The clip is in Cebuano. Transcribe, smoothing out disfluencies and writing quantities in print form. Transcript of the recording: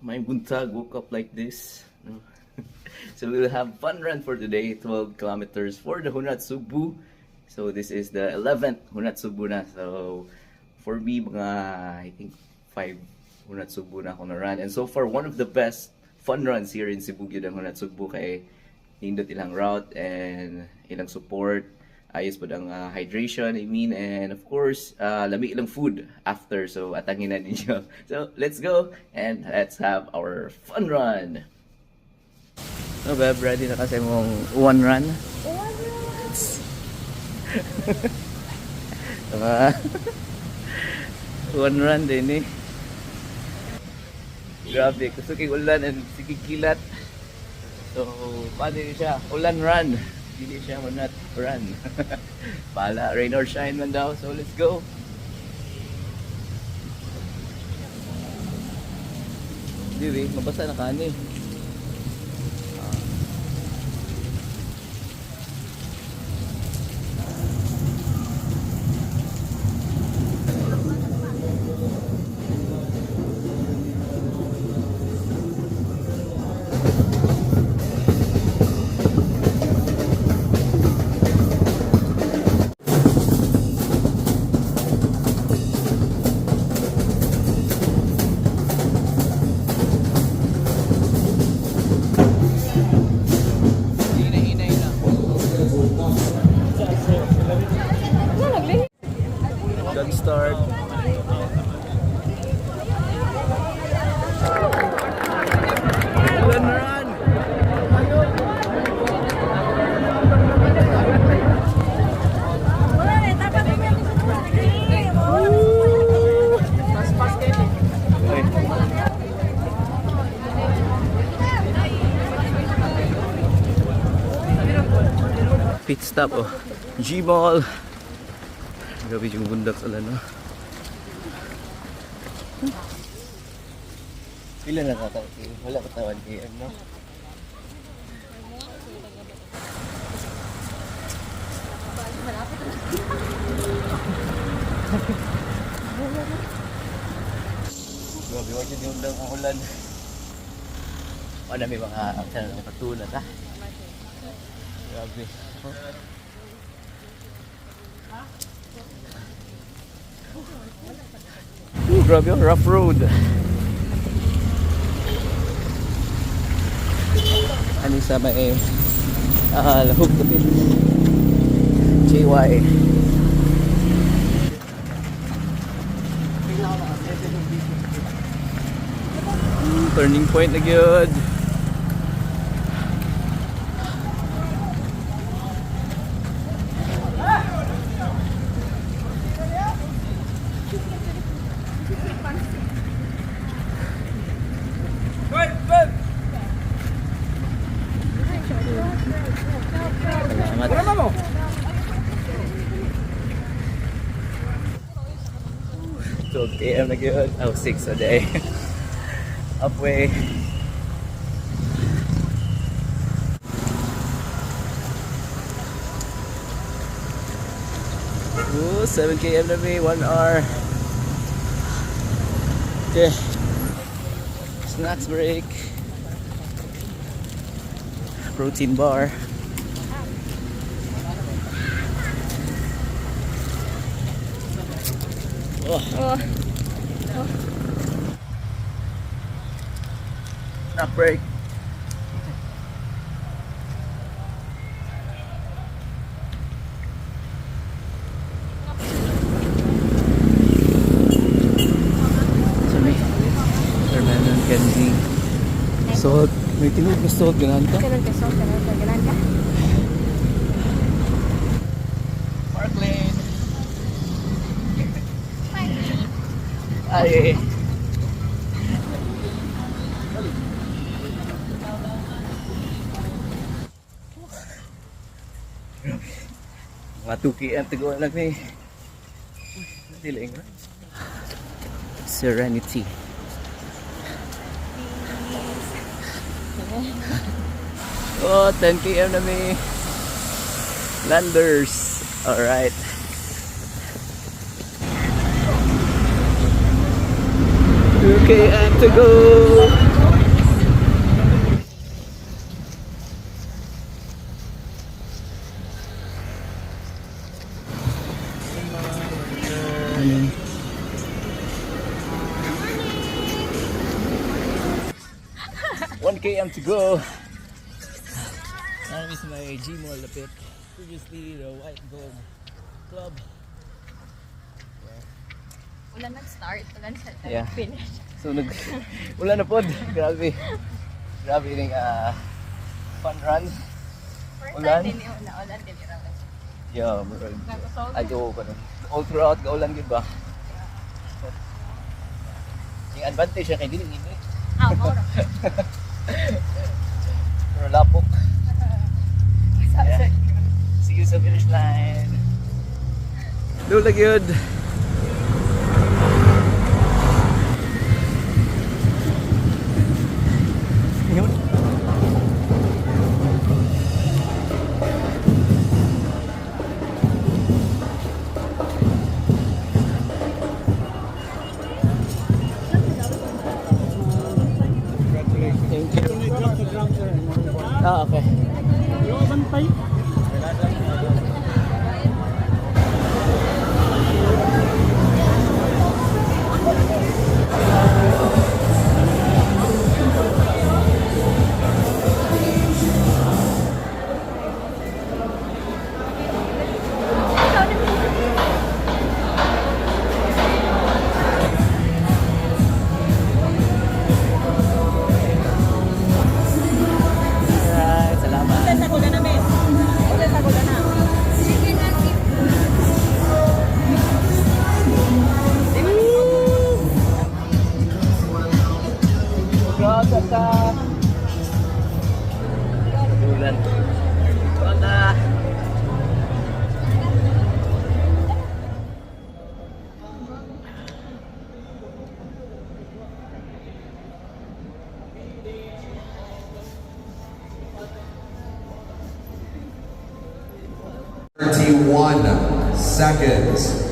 My buntag woke up like this. No? So we'll have fun run for today, 12 kilometers for the Hunat Sugbu. So this is the 11th Hunat Sugbu na. So for me, mga I think 5 Hunat Sugbu na ako na run. And so far, one of the best fun runs here in Cebu gyud ang Hunat Sugbu kay nindot ilang route and ilang support. Ayos po ang hydration, I mean, and of course, lami ilang food after. So atangin na ninyo. So let's go and let's have our fun run. So, Beb, ready na kasi mong one run? One run! Mga one run din eh. Grabe, kusog kay ulan and sige kilat. So, paano yun siya? Ulan run. Dili siya hunat run. Bala, rain or shine man daw. So, let's go. Di, eh, mabasa na kani. Hinay-hinay lang. Gun start. Run, run! Pit stop oh. G-Mall. Grabe yung bundak sa no. Pila na ka? Wala ka tawan km, no? Grabe, wag yun yung ang ulan. Wala may mga sana nakatulad ah. Grabe. Ooh, grabe oh, rough road. Ano sa may Lahug Kapit JY. Turning point na gyud. Salamat. 12 km na gyud. Oh, 6 a day. Upway. Ooh, 7 km na may, 1 hour. Okay. Snacks break. Protein bar. Oh. Oh. Snack break. So may watermelon candy. Salt. May tinuod na salt. Ganahan ka? Ganun ka, so, ganun ka, ganun ka. Park Lane. Ay. Mga 2 km to go lang ni. Dili. Serenity. Oh, 10 km na may. Landers. All right. 2 km to go. Morning. 1 km to go. That is my G-Mall lapit. Previously, the White Gold Club. Wala nag-start, wala na finish. So nag wala na pod. Grabe. Grabe ning fun run. First Ulan? time din yun, na ulan din yun. Yeah, murag. Nagusog. Ayo ko nun. All throughout gaulan gyud ba? Yung advantage siya kay dili init. Ah, moro. Pero lapok. Yeah. See you sa finish line. Lula gyud. Yun. Thank you. Ah, okay. Alright, salamat. Grata. Ulan. Wala. 31 seconds.